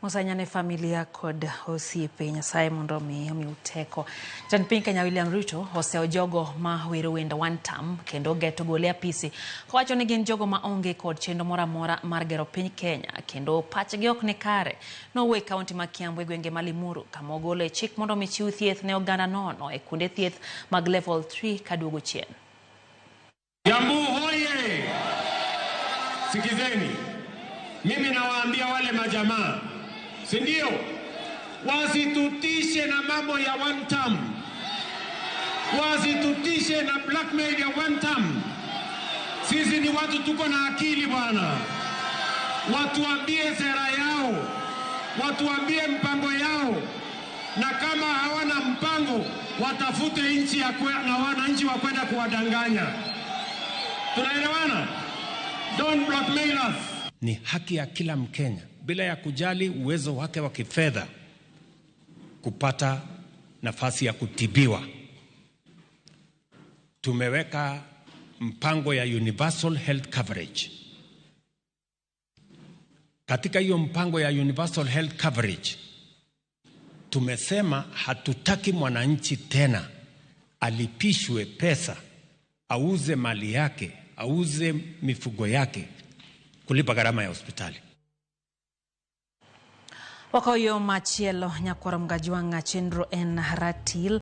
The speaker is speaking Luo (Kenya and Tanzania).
Mos ahinya ne familia kod osiepe. Nyasaye mondo omi omiu teko. Jatend piny Kenya William Ruto osewo jogo ma wero wend one term kendo geto gole apisi kowacho ni gin jogo ma onge kod chenro moro amora mar gero piny Kenya kendo pachgi ok ni kare. Nowuok e kaunti ma Kiambu e gwenge ma Limuru kama ogolo e chik mondo omi chiw thieth ne oganda nono e kuonde thieth mag level 3 kaduogo chien. Kiambu hoye! Sikizeni, mimi nawaambia wale majamaa, si ndio? Wasitutishe na mambo ya one term, wasitutishe na blackmail ya one term. Sisi ni watu tuko na akili bwana. Watuambie sera yao, watuambie mpango yao, na kama hawana mpango watafute nchi ya na wananchi wa kwenda kuwadanganya. Tunaelewana? Don't blackmail us. Ni haki ya kila Mkenya bila ya kujali uwezo wake wa kifedha kupata nafasi ya kutibiwa. Tumeweka mpango ya universal health coverage. Katika hiyo mpango ya universal health coverage tumesema hatutaki mwananchi tena alipishwe pesa auze mali yake, auze mifugo yake kulipa gharama ya hospitali. Wakaw yo machielo nyakwar Mgajwang'a chenro en ratil.